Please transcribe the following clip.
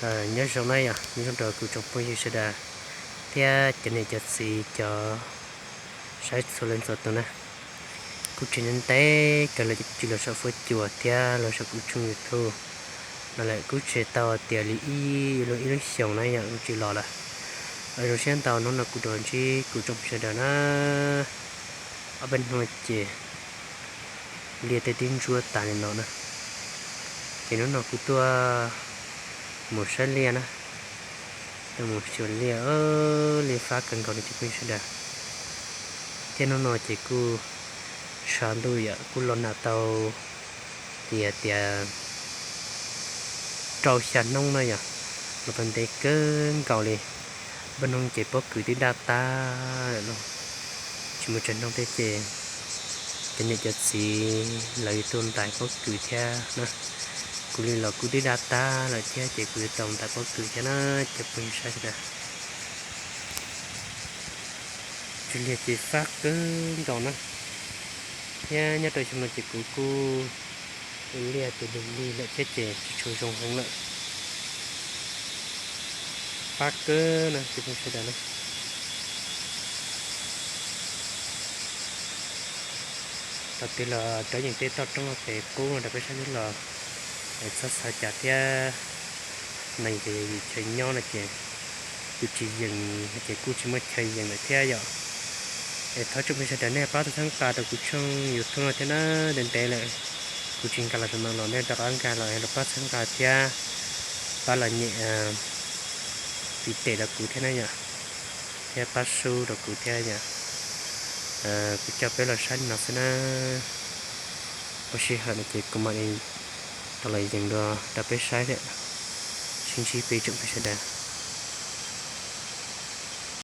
Nyob zoo na yom, nyob zoo rau kuv tsoom phooj ywg sawv daws thiab cov niam cov txiv cov saib txhua leej txhua tus na. Kuj tsis ntev ntev kawg lawm tsis los saum fuab cua thiab los saum kuv tshooj YouTube no lawm, kuj tsis tau tias li ib, ib lub xyoos na yom, kuj tsis los lawm. Zoo siab ntau hnub no kuv rov ntsib kuv tsoom phooj ywg sawv daws na. Ob peb hnub ces liaj tej twb ntsuab tas li no na, ces hnub no kuv tuaj mus saib liaj na, tuaj mus xyuas liaj, liaj fab kawg nkaus li cov phooj ywg sawv daws. Thiab hnub no ces kuj tshav ntuj yom, kuj los nag tau tias tias rau xya hnub na yom, los tau ntev kawg nkaus li. Paj hnub ces pob kws twb daj tag lawm los, tsis muaj tsawg hnub thiab ces cov niam cov txiv lawv yuav tuaj ntais pob kws thiab na. Kuv li los kuj twb daj tag lawm thiab ces kuv yuav tau ntais pob kws thiab na, cov phooj ywg sawv daws. Tus liaj ces fab kawg nkaus na, thiab nyob rau xyoo no ces kuv kuj ua liaj tus lig lig lawm thiab ces tsis tshua zoo heev lawm. Fab kawg na cov phooj ywg sawv daws na. Thaum twg los rov yeem tej toj roob pem qub no rau peb saib xwb los txhob xav cas thiab. No yog tias yus chaw nyob no ces yus tsis yeem ces kuj tsis muaj chaw yeem lawm thiab yom. Es thov tsoom phooj ywg sawv daws nej pab tau txhawb nqa rau kuv tshooj YouTube no thiab na, ntev ntev lawm kuv tsis nkag los saum no los nej rov qab nkag los los pab txhawb nqa thiab pab los nyem tiv tes rau kuv thiab na yom, thiab pab sub rau kuv thiab yom. Kuv coj peb los saib li no xwb na, muaj sij hawm no ces kuv mam li tau los yeem dua rau peb saib thiab. Sib ntsib peb tsoom phooj ywg sawv daws.